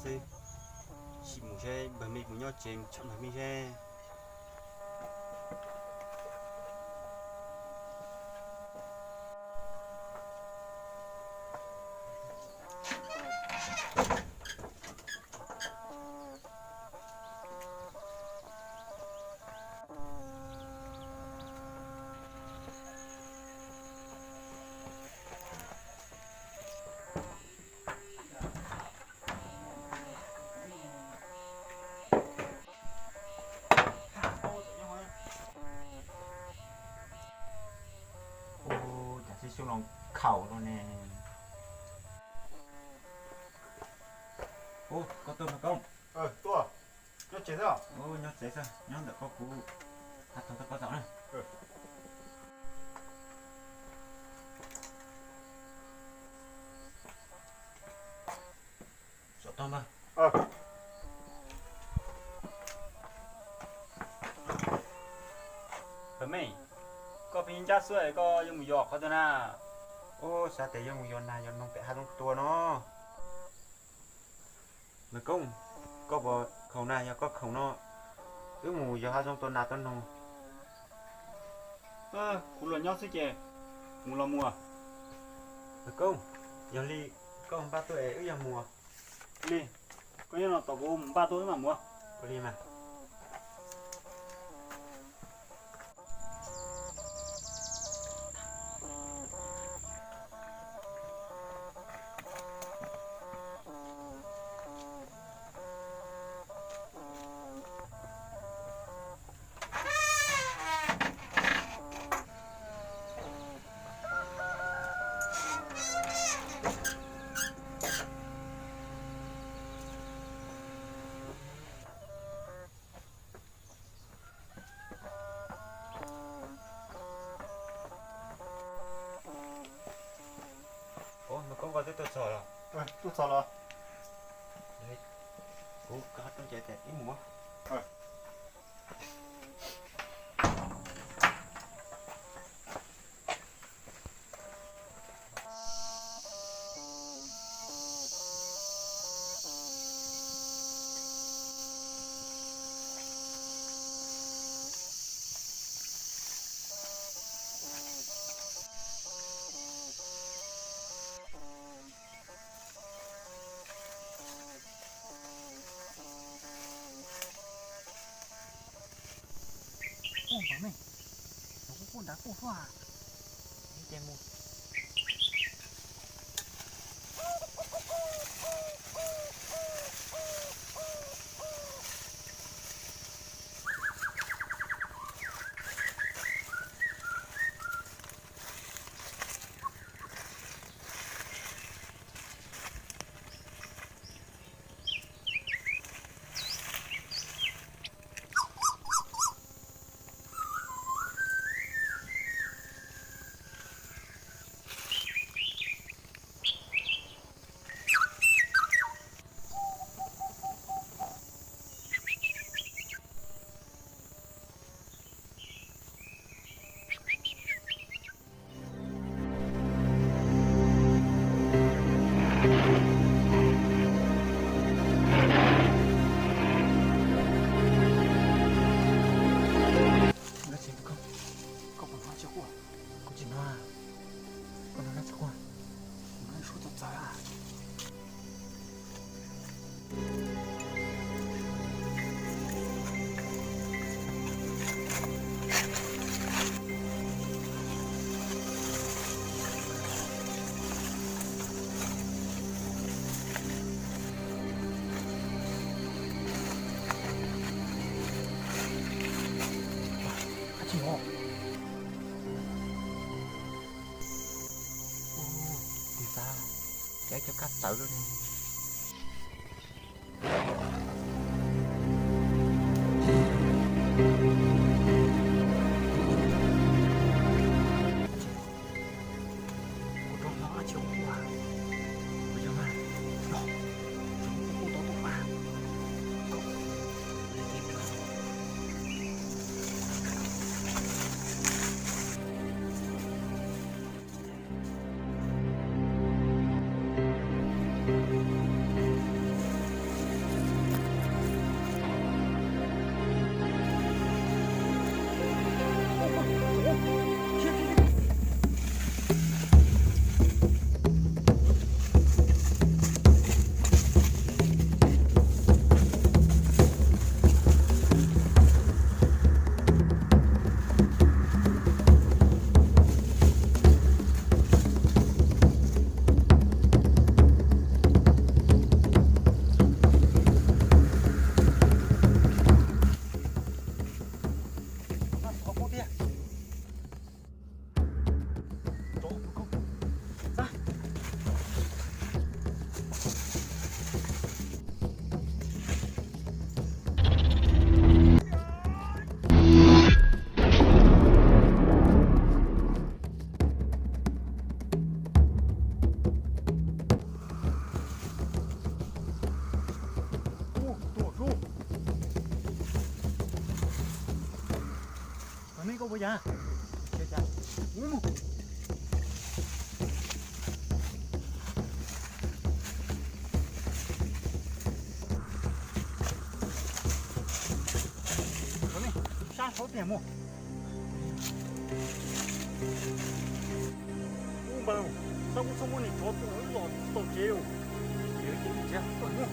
Sim mus seb npawg Mej puas nyob tsev, mus tshawb npawg Mej seb. Ua cas sib xyuas los khaum no ne. Ua koj tuaj mas Koob. Nyob tsev xwb, nyob tsev xwb, nyob ntawm koj kuv hab tog tau koj zaum na. Tau npawg. Mej, koj pheej ncaj xwb es koj yuav mus yos qhov twg na? Ua xav tias yuav mus yos nas yos noog pem hav zoov tua no. Npawg Koob, koj puas khoom na? Yog koj khoom no, wb mus yos hav zoov tua nas tua noog. Kuv los nyob xwb ces mus los mus. Npawg Koob, yog li koj npaj tuaj es wb yog mus. Li, koj nyob no tos kuv mus npaj tuaj wb mam mus. Ua li mas. Ua, npawg Koob, koj twb tuaj txog los? Tuaj txog los. Kuv koj rooj ces ib mus. Ua, npawg Mej, nov kuj quaj nrad quaj xwb as. Ces mus. Koj puas hnov dab tsi quaj? Kuv tsis hnov. Koj hnov dab tsi quaj? Kuv hnov ib suab txawv txawv. Dab tsi os? Ua, tis xav, cav cov kab txawv lawm ne. Kuv rov hnov dab tsi quaj. Kuv yog mas, no, kuv kuj tau tuaj mas. Ua yam, mus, sab saud tiag mus. Ub npawg, txhob muab txhob muab niag tsov tua los tau tsev. Mus.